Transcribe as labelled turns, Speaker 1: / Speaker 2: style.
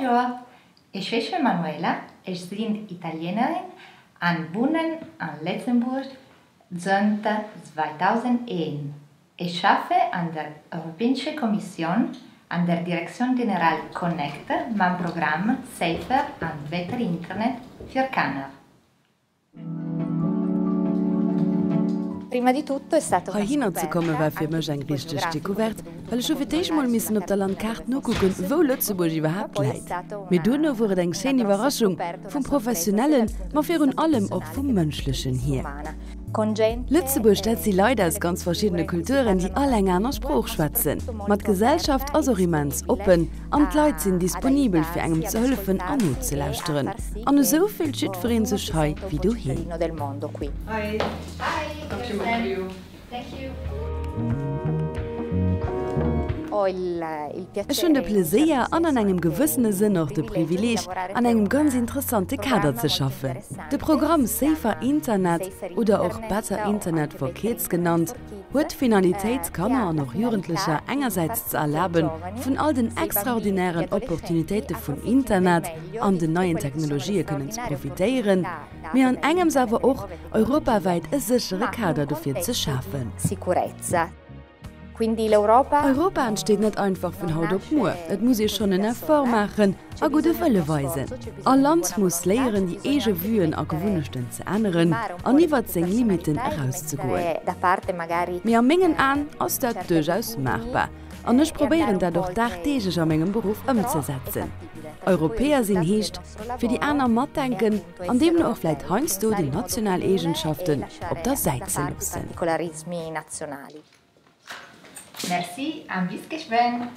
Speaker 1: Bonjour, ech heesche Manuela, ech sinn Italienerin an wunnen an Lëtzebuerg zënter 2001. Ech schaffe an der Europäescher Kommissioun an der Direction Générale Connect mam Programm Safer and Better Internet fir Kanner.
Speaker 2: Heihinner ze komme war fir mech eng richteg Decouverte, well ech hu fir d'éischt mol missen op der Landkaart nokucken, wou Lëtzebuerg iwwerhaapt läit. Mee duerno wor et eng schéin Iwwerraschung, vum Professionellen, ma virun allem och vum Mënschlechen hier. Lëtzebuerg, dat si Leit aus ganz verschiddene Kulturen, déi all eng aner Sprooch schwätzen. Ma d'Gesellschaft ass och immens oppen an d'Leit sinn disponibel fir engem ze hëllefen an nozelauschteren. An esou fillt jiddweree sech hei wéi doheem. Ech hunn de Pleséier an an engem gewëssene Sënn och de Privileeg, an engem ganz interessante Kader ze schaffen. De Programm Safer Internet, oder och Better Internet for Kids genannt, huet d'Finalitéit, Kanner an och Jugendlecher engersäits ze erlaben, vun all den extraordinären Opportunitéite vum Internet an den neien Technologië kënnen ze profitéieren, mee an engems awer och europawäit e séchere Kader dofir ze schafen. Europa entsteet net einfach vun haut op muer. Et muss ee schonn en Effort maachen a gudde Wëlle weisen. All Land muss léieren, déi eege Vuen a Gewunnechten ze änneren an iwwert seng Limitten erauszegoen. Mee a mengen Aen ass dat duerchaus maachbar an ech probéieren dat och dagdeeglech a mengem Beruff ëmzesetzen. Europäer sinn heescht, fir déi aner matdenken an deemno och vläit heiansdo déi national Eegenschaften op der Säit ze loossen.
Speaker 1: Merci an bis geschwënn!